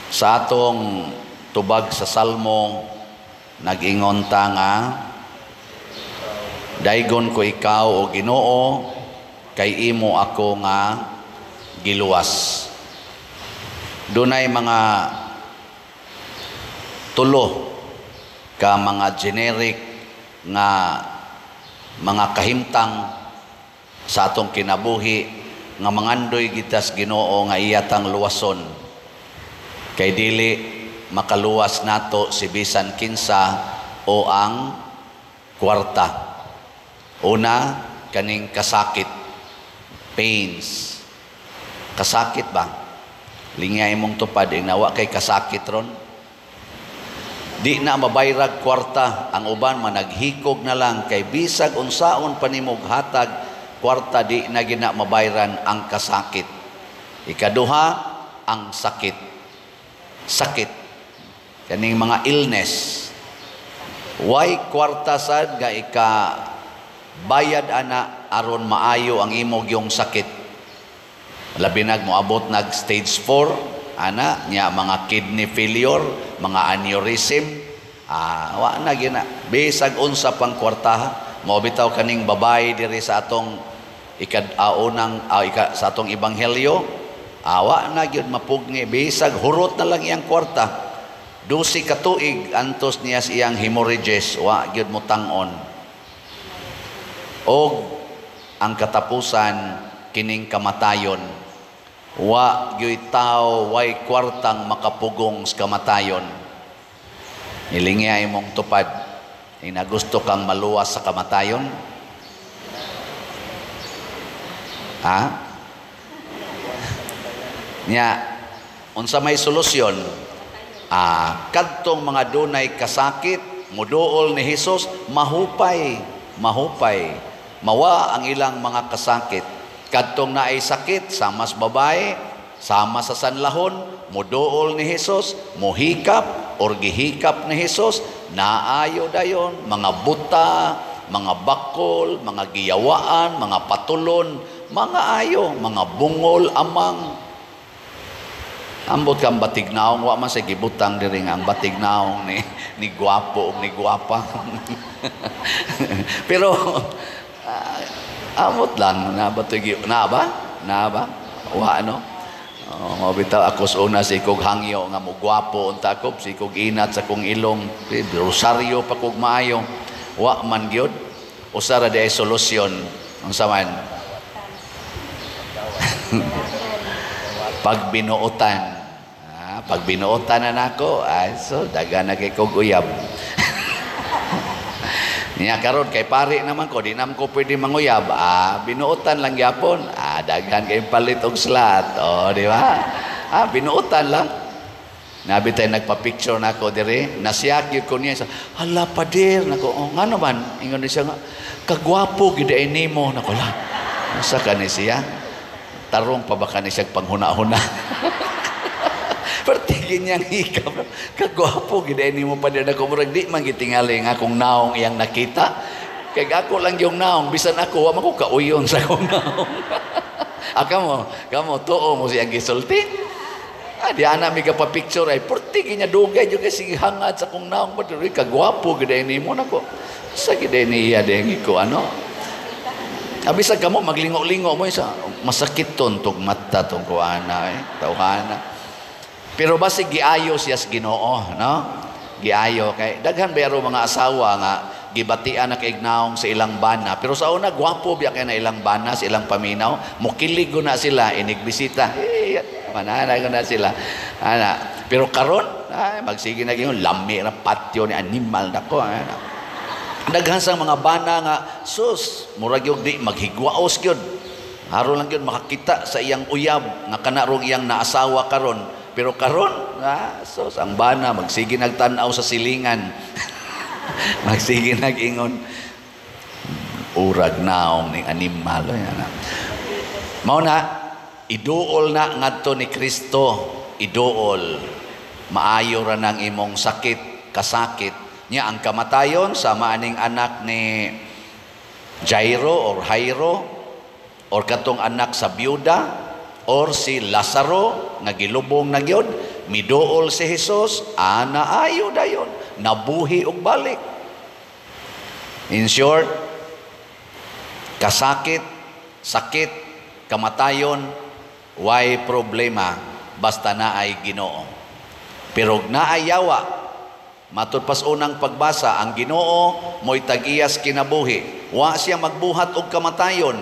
Sa atong tubag sa Salmo, nag-ingon ta nga, "Daygon ko ikaw, o Ginoo, kay imo ako nga giluwas." Dunay mga tulo ka mga generic nga mga kahimtang sa atong kinabuhi nga mangandoy kita sa Ginoo nga iya tang luwason. Kay dili makaluwas nato si bisan kinsa o ang kwarta. Una, kaning kasakit, pains. Kasakit ba? Lingay mong tupad, inawa kay kasakit ron. Di na mabayrag kwarta, ang uban managhikog na lang kay bisag unsaon pa nimog hatag kwarta, di na gina mabayran ang kasakit. Ikaduha, ang sakit. Sakit. Kaning mga illness. Way kwarta sad nga ika bayad ana aron maayo ang imong yung sakit. Labi nag moabot nag stage 4 ana nya, mga kidney failure, mga aneurysm, wa na gina bisag unsa pang kwarta. Mao bitaw kaning babae diri sa atong ikad unang sa atong ebanghelyo, awa na gyud mapugni bisag hurot na lang iyang kwarta. 12 ka tuig antos niya sa iyang hemorrhages, wa gyud mo tang-on. Og ang katapusan, kining kamatayon. Wa gyud tao, way kwartang makapugong sa kamatayon. Hilingya imong tupad. Ina gusto kang maluwas sa kamatayon? Ha? Nya, unsa may solusyon? Kadtong mga dunay kasakit, muduol ni Hesus, mahupay, mahupay. Mawa ang ilang mga kasakit. Kadtong naay sakit, sama sa babae, sama sa sanlahon, muduol ni Hesus, muhikap or gihikap ni Hesus, naayo dayon, mga buta, mga bakol, mga giyawaan, mga patulon, mga ayo, mga bungol, amang. Ambot kang batignaong, wa man sa gibutang diri nga ang batignaong ni gwapo o ni gwapa. Pero amot lang na ba na ba? Na ba? Wa ano? Oh, mao bitaw ako sa una si kog hangyo nga mo gwapo unta ko, si kog inat sa kong ilong, rosaryo pa kog maayo. Wa man gyud. Usa ra di ay solusyon. Unsa man? Pagbinuotan. Pag binuotan na nako, ay so daga na kay kog uyab. Niya karon kay pari naman ko, di naman ko pwede manguyab. Binuotan lang gyapon. Daghan kay palit og slot. Oh, di ba? Binuotan lang. Nabi tayo nagpa-picture na ako diri, nasiyak gyud ko niya sa, "Hala pader," nako, "Oh, ngano man?" Ingon siya nga, "Kagwapo gid ay nimo." Nako la. Unsa ka ni siya? Tarong pa ba ka ni siya panghuna-huna? Pertigin niyang hikap. "Kagwapo gid ay nimo pader." Nako, murag di man gitingali nga akong naong iyang nakita. Kay ako lang yung naong, bisan ako wa man ko kauyon sa akong naong. Kamo, kamo tuo mo siyang gisulti. Di ana mi ka picture ay perti niya dugay jud kay sige hangad sa akong naong pader, "Kagwapo gid ay nimo." Nako. Sa gid ay niya deng ko ano. Abisag kamo maglingo-lingo mo sa masakit ton tug mata tong kuana eh tawhana. Pero basig giayo siya sa Ginoo, no? Giayo kay daghan bero mga asawa nga gibatian na kay naong sa ilang bana. Pero sa una gwapo biya kay na ilang bana sa ilang paminaw, mukilig na sila inigbisita. Eh, manana ko na sila. Ana, pero karon ay magsige na gyud lami ra patyo ni animal nako. Ana. Daghan sa mga bana nga sus, murag gyud di maghigwaos gyud. Haron lang gyud makakita sa iyang uyab nga kana rong iyang naasawa karon. Pero karon, sus, ang bana magsige nagtan-aw sa silingan. Magsige nag-ingon, "Urag naong ning animal." Ana. Mao na iduol na ngadto ni Kristo, iduol. Maayo ra nang imong sakit, kasakit. Nya ang kamatayon sama aning anak ni Jairo or Jairo or katong anak sa byuda or si Lazaro nga gilubong na gyud, Miduol si Jesus, naayo dayon, nabuhi og balik. In short, kasakit, sakit, kamatayon, way problema basta naay Ginoo. Pero naay yawa, matud pas unang pagbasa, ang Ginoo mo'y tag-iyas kinabuhi. Wa siya magbuhat og kamatayon.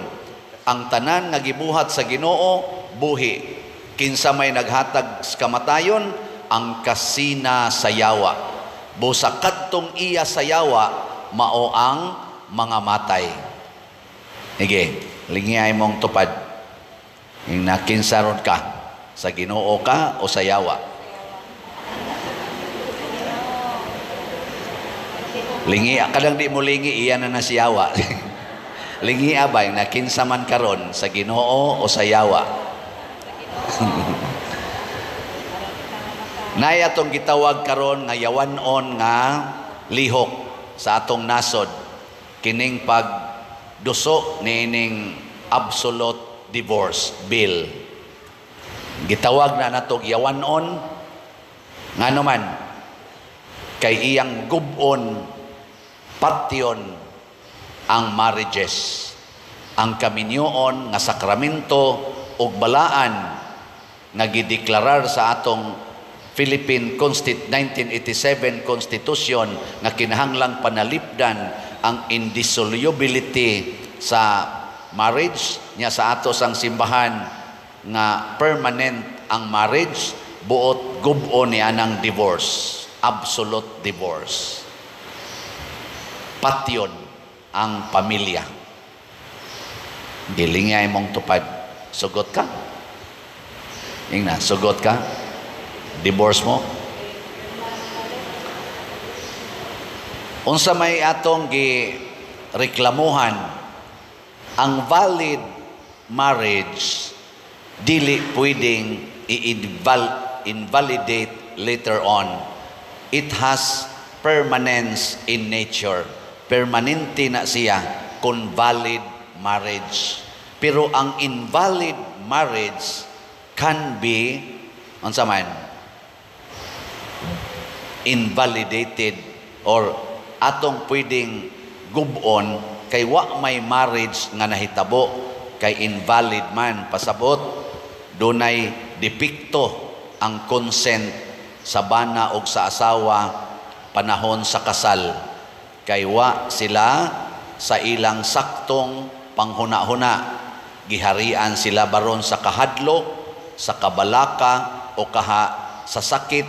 Ang tanan nga gibuhat sa Ginoo buhi. Kinsa may naghatag sa kamatayon, ang kasina sa yawa. Busa kadtong iya sa yawa, mao ang mga matay. Sige, lingiyay mong tupad. Yung nakinsaron ka, sa Ginoo ka o sa yawa? Lingi, kadang di mo lingi, iya na na si yawa. Lingi abay, nakinsa man karon, sa Ginoo o sa yawa? Naya atong gitawag karon nga yawan-on nga lihok sa atong nasod, kining pagduso niining absolute divorce bill. Gitawag na natog yawan-on ngano man kay iyang gub-on patyon ang marriages, ang kaminyoon nga sakramento ug balaan nga gideklarar sa atong Philippine 1987 Constitution nga kinahanglang panalipdan ang indissolubility sa marriage niya sa ato sang simbahan nga permanent ang marriage, buot gub-on ni anang divorce, absolute divorce. Patyon ang pamilya. Gilingay mong tupad. Sugot ka? Ingna, sugot ka? Divorce mo? Unsa may atong gi-reklamuhan, ang valid marriage dili pwedeng i-invalidate later on. It has permanence in nature. Permanente na siya kung valid marriage. Pero ang invalid marriage can be, unsa man, invalidated or atong pwedeng gub-on kay wa may marriage nga nahitabo, kay invalid man. Pasabot, dunay depekto ang consent sa bana og sa asawa panahon sa kasal, kay wa sila sa ilang saktong panghuna-huna. Giharian sila baron sa kahadlok, sa kabalaka o kaha sa sakit,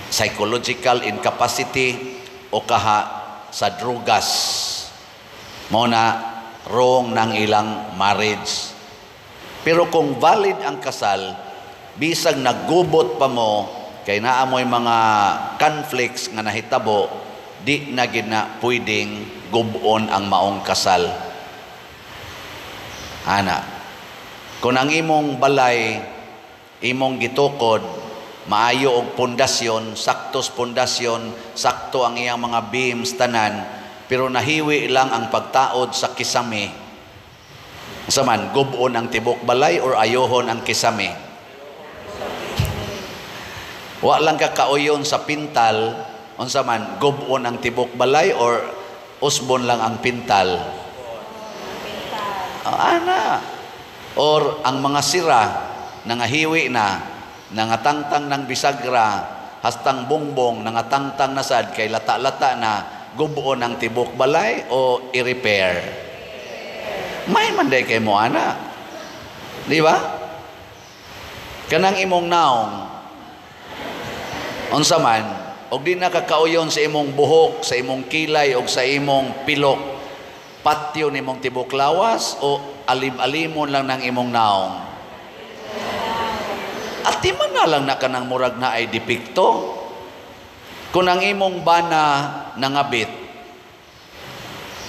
psychological incapacity o kaha sa drugas. Mao na wrong ng ilang marriage. Pero kung valid ang kasal, bisag naggubot pa mo kay naa moy mga conflicts nga nahitabo, di na gid na pwedeng gub-on ang maong kasal. Ana, kung ang imong balay imong gitukod, maayo og pundasyon, saktos pundasyon, sakto ang iyang mga beams tanan, pero nahiwi lang ang pagtaod sa kisame. Unsa man, gub-on ang tibok balay or ayohon ang kisame? Wa lang ka kauyon sa pintal, unsa man, gub-on ang tibok balay or usbon lang ang pintal? Oh, ana. Or ang mga sira nangahiwi na, nangatangtang ng bisagra, hastang bongbong, nangatangtang na sad, kay lata-lata na, gubuon ang tibok balay o i-repair? May manday kay mo, ana. Di ba? Kanang imong naong, unsa man, og di nakakauyon sa imong buhok, sa imong kilay, og sa imong pilok, patyo nimong tibok lawas o alim-alimon lang ng imong naong? At di man na lang na kanang murag na ay depekto. Kung ang imong bana nangabit,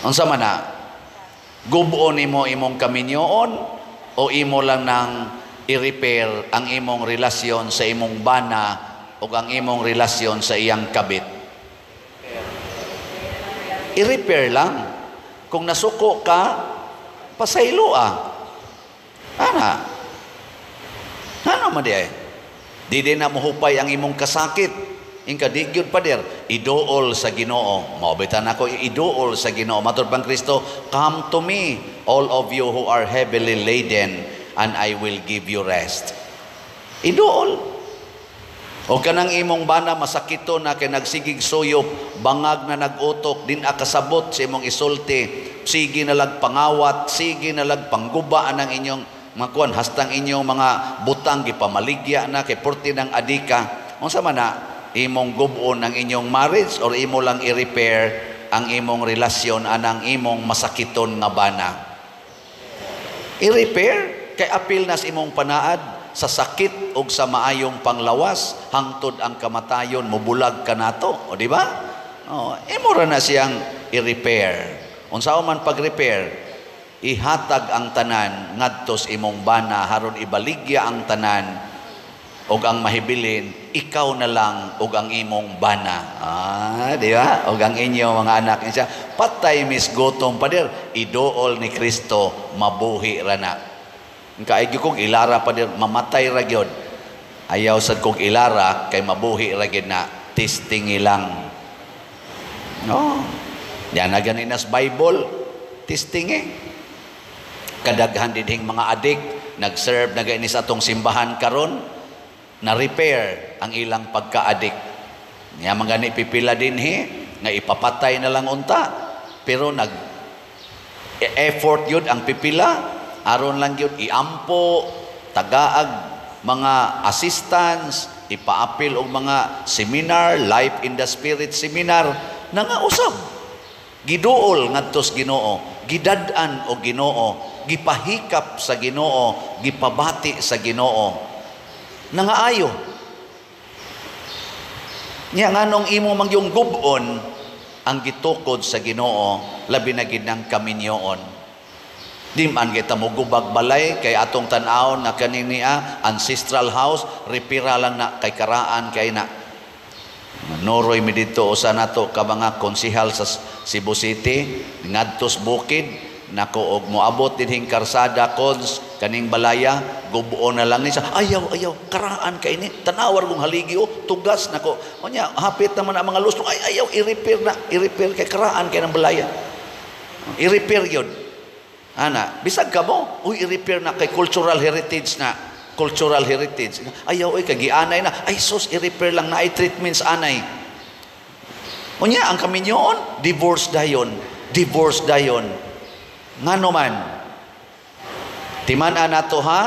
unsa man na, gubuon nimo imong kaminyoon o imo lang nang i-repair ang imong relasyon sa imong bana o ang imong relasyon sa iyang kabit? I-repair lang. Kung nasuko ka, pasaylo ah. Ana. Ano man di ay? Di din na mohupay ang imong kasakit. Ingka di gyud, pader, iduol sa Ginoo. Mao bitan ako iduol sa Ginoo. Matud pang Kristo, "Come to me, all of you who are heavily laden, and I will give you rest." Iduol. O kanang imong bana masakito na kay nagsigig suyop, bangag na nag-utok, din akasabot sa imong isulti, sige na lag pangawat, sige na lag pangguba ang inyong mga kuan, hastang inyong mga butang gipamaligya na kay purti ng adika. Unsa man na imong gub-on ang inyong marriage or imo lang i-repair ang imong relasyon anang imong masakiton nga bana? I-repair kay apil na sa imong panaad sa sakit ug sa maayong panglawas hangtod ang kamatayon mobulag kanato, o di ba? O imo ra na siyang i-repair. Unsa man pag-repair? Ihatag ang tanan ngadto sa imong bana haron ibaligya ang tanan ug ang mahibilin ikaw na lang ug ang imong bana, ah, di ba, ug ang inyong mga anak. Siya patay mis gutom, pader, iduol ni Kristo, mabuhi ra na. Kaay kong ilara, pader, mamatay ra gyud. Ayaw sad kong ilara kay mabuhi ra gyud na, testing lang. No. Yan na gani nas Bible, testing eh. Kadaghan dinhing mga adik nag-serve na gani sa atong simbahan karon, na repair ang ilang pagka-adik. Nya man gani pipila dinhi nga ipapatay na lang unta, pero nag effort yun ang pipila aron lang yun iampo, tagaag mga assistance, ipaapil og mga seminar, Life in the Spirit seminar, nangausab. Giduol ngadto sa Ginoo, gidad-an og Ginoo, gipahikap sa Ginoo, gipabati sa Ginoo. Nangaayo. Nya nganong imo man yung gub-on ang gitukod sa Ginoo, labi na gid ng kaminyoon? Di man kita mo gubag balay kay atong tan-awon nga kaning niya ancestral house, repair-a lang na kay karaan kay na. Noroy mi dito usa nato ka mga konsehal sa Cebu City ngadtos bukid nako og moabot dinhing karsada, cons kaning balaya gubuon na lang ni siya. "Ayaw, ayaw, karaan kay ni, tanawar kong haligi oh, tugas nako." Unya hapit naman ang mga lustro. "Ay, ayaw, i-repair na, i-repair kay karaan kay ng balaya." I-repair yun ana. Bisag ka mo, "Uy, i-repair na kay cultural heritage na, cultural heritage." "Ayaw oy, kay gianay na." "Ay sus, i-repair lang na, ay treatments anay." Unya ang kaminyoon, divorce dayon, divorce dayon. Ngano man? Timan-an nato ha,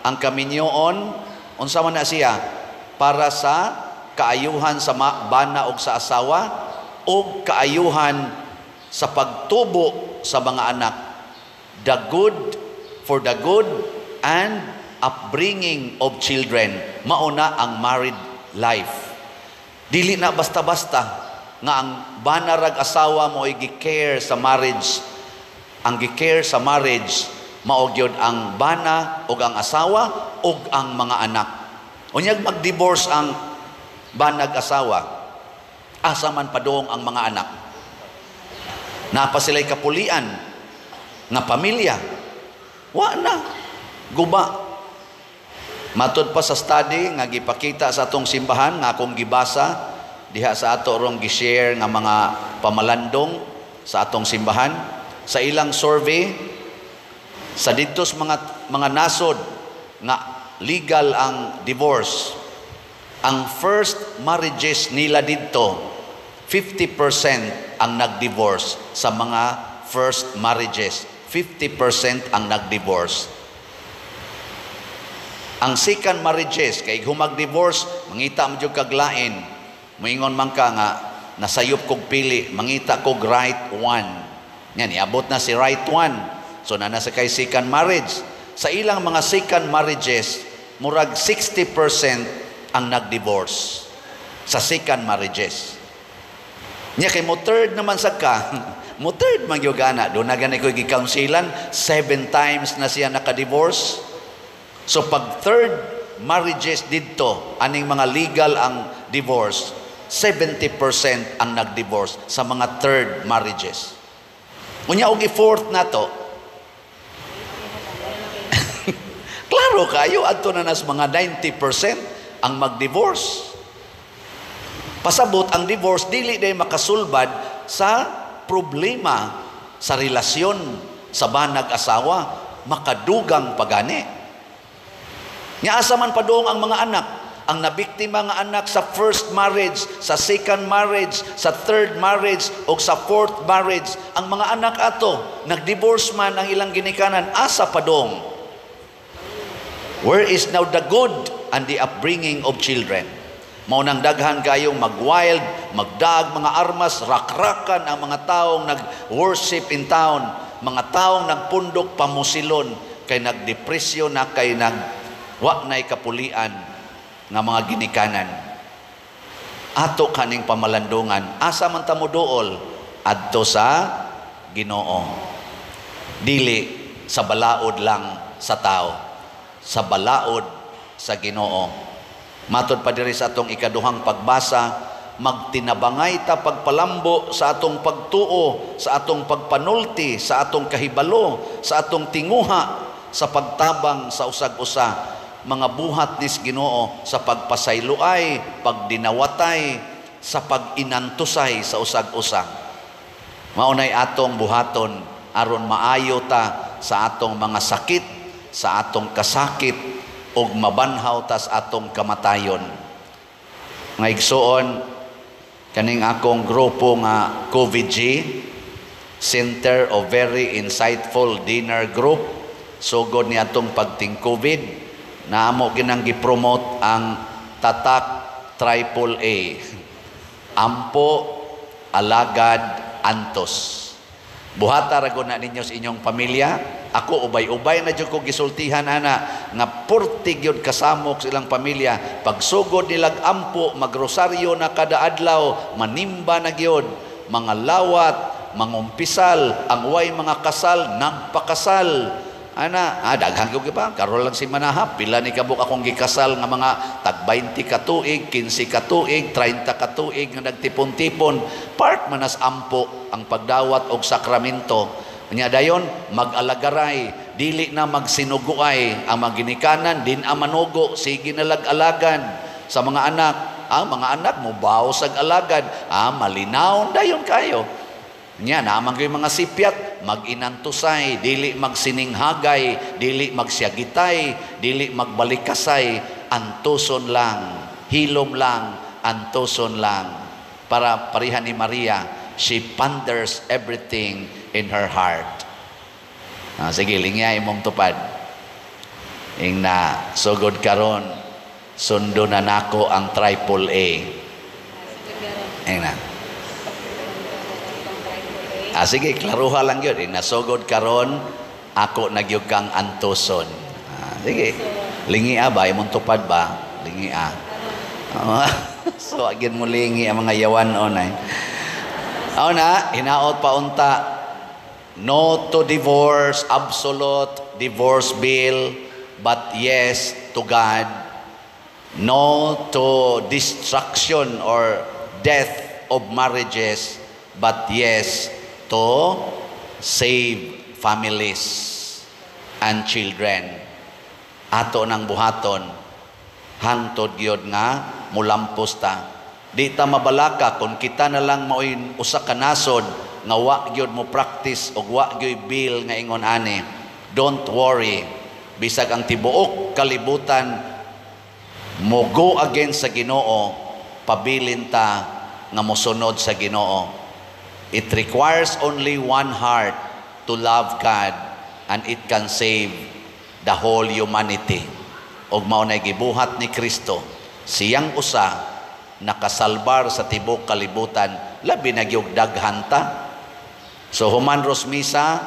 ang kaminyoon, unsa man na siya? Para sa kaayuhan sa bana og sa asawa og kaayuhan sa pagtubo sa mga anak. The good for the good and upbringing of children. Mauna ang married life. Dili na basta-basta nga ang bana rag asawa mo ay gi-care sa marriage. Ang gi-care sa marriage mao gyud ang bana ug ang asawa ug ang mga anak. Unyag mag-divorce ang banag asawa, asa man padung ang mga anak? Napa sila'y kapulian nga pamilya? Wa na. Guba. Matud pa sa study nga gipakita sa atong simbahan nga akong gibasa diha sa ato rong gi-share nga mga pamalandong sa atong simbahan, sa ilang survey sa didtos mga nasod nga legal ang divorce, ang first marriages nila didto, 50% ang nag-divorce. Sa mga first marriages, 50% ang nag-divorce. Ang second marriages, kay humag-divorce, mangita mo jud kag lain. Moingon man ka nga nasayop kog pili, mangita kog right one. Yan, iabot na si right one. So na nasa kay second marriage. Sa ilang mga second marriages, murag 60% ang nag-divorce sa second marriages. Nya kay mo third naman sa ka, mo third man gyud ana, do na gani ko gi-counselan, seven times na siya naka-divorce. So pag third marriages didto, aning mga legal ang divorce, 70% ang nag-divorce sa mga third marriages. Unya og i-fourth na to, klaro kayo, adto na nas mga 90%. Ang mag-divorce. Pasabot, ang divorce dili day makasulbad sa problema sa relasyon sa banag asawa, makadugang pagani. Nya asa man padung ang mga anak, ang nabiktima nga anak sa first marriage, sa second marriage, sa third marriage, o sa fourth marriage, ang mga anak ato, nagdivorce man ang ilang ginikanan, asa padong? Where is now the good and the upbringing of children? Mao nang daghan kayong mag-wild, magdag mga armas, rakrakan ang mga taong nag-worship in town, mga taong nagpundok pamusilon, kay nagdepresyon na, kay nag wa na'y kapulian nga mga ginikanan. Ato kaning pamalandungan, asa man ta moduol? Adto sa Ginoo. Dili sa balaod lang sa tao, sa balaod sa Ginoo. Matod pa diri sa atong ikaduhang pagbasa, magtinabangay ta pagpalambo sa atong pagtuo, sa atong pagpanulti, sa atong kahibalo, sa atong tinguha, sa pagtabang sa usag-usa, mga buhat nis Ginoo sa pagpasayloay, pagdinawatay, sa pag-inantusay sa usag-usa. Maunay atong buhaton aron maayo ta sa atong mga sakit, sa atong kasakit, ug mabanhaw tas atong kamatayon. Nga igsuon, kaning akong grupo nga COVID-G, Center of Very Insightful Dinner Group, sugod ni atong pagting COVID, naamo ginang gipromote ang Tatak Triple A. Ampo, alagad, antos. Buhata ra na ninyo sa inyong pamilya. Ako ubay-ubay na jud ko gisultihan ana nga purti gyud kasamok sa ilang pamilya. Pagsugod nilag ampo, magrosaryo na kada adlaw, manimba na gyud, mga lawat, mangumpisal, ang way mga kasal, nagpakasal. Ana, daghan gyud pa, karon lang si Manahap, pila ni kabuk akong gikasal nga mga tag 20 ka tuig, 15 ka tuig, 30 ka tuig nga nagtipon-tipon. Part manas ampo ang pagdawat og sakramento. Nya dayon mag-alagaray, dili na magsinuguay ang mga ginikanan, din ang manugo, sige na lag-alagan sa mga anak. Ang mga anak mo baw sag alagad, malinaw dayon kayo. Nya naman kayo mga sipyat, mag-inantusay, dili magsininghagay, dili magsyagitay, dili magbalikasay, antuson lang, hilom lang, antuson lang. Para pareha ni Maria, she ponders everything in her heart. Sige, lingya imong tupad. Ing na, sugod karon, sundo na nako ang triple A. Ing na. Sige, klaruha lang yun. Ing nasugod karon, ako nagyug kang antuson. Sige, lingia ba? Imong tupad ba? Lingia. So, agin mo lingi ang mga yawan onay. Aw na, hinaot pa unta, no to divorce, absolute divorce bill, but yes to God. No to destruction or death of marriages, but yes to save families and children. Ato nang buhaton, hangtod gyud nga mulampos ta. Di ta mabalaka kung kita na lang maoy usa ka nasod nga wa gyud mo practice og wa gyud bill nga ingon ani. Don't worry. Bisag ang tibuok kalibutan mo go against sa Ginoo, pabilin ta nga mosunod sa Ginoo. It requires only one heart to love God and it can save the whole humanity. Og mao nay gibuhat ni Kristo. Siyang usa nakasalbar sa tibok kalibutan, labi na gyud daghan ta. So human ros misa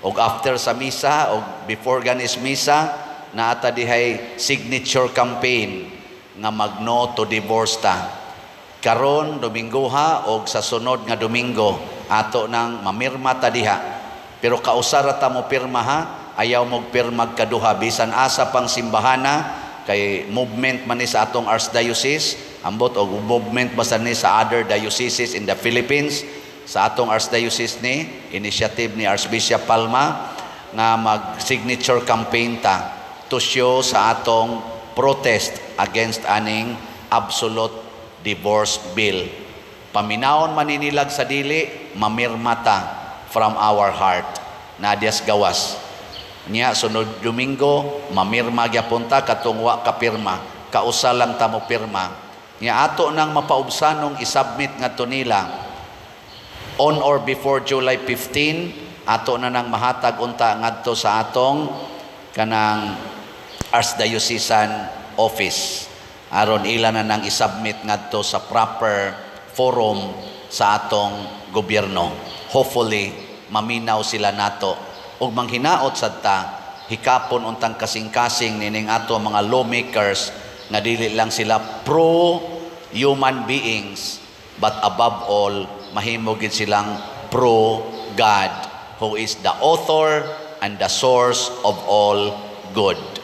og after sa misa og before ganis misa, naata dihay signature campaign nga mag-no to divorce ta. Karon Domingoha og sa sunod nga Domingo ato nang mamirma ta diha. Pero kausara ta mo pirma ha, ayaw mo pirmag kaduha bisan asa pang simbahana kay movement man ni sa atong archdiocese, ambot og movement basta ni sa other dioceses in the Philippines. Sa atong archdiocese ni initiative ni Archbishop Palma nga mag-signature campaign ta to show sa atong Protest against aning absolute divorce bill. Paminawon man nilag sa dili, mamirma ta from our heart. Nadias gawas. Nya sunod Domingo, mamirma gyapon ta katong wa kapirma. Kausa lang ta mo pirma. Nya ato nang mapaubsanong isubmit ngadto nila on or before July 15. Ato na nang mahatag unta ngadto sa atong kanang Archdiocesan office aron ila na nang isubmit ngadto sa proper forum sa atong gobyerno. Hopefully maminaw sila nato ug manghinaot sad ta, hikapon untang kasing-kasing nining ato mga lawmakers nga dili lang sila pro human beings, but above all mahimo gid silang pro God, who is the author and the source of all good.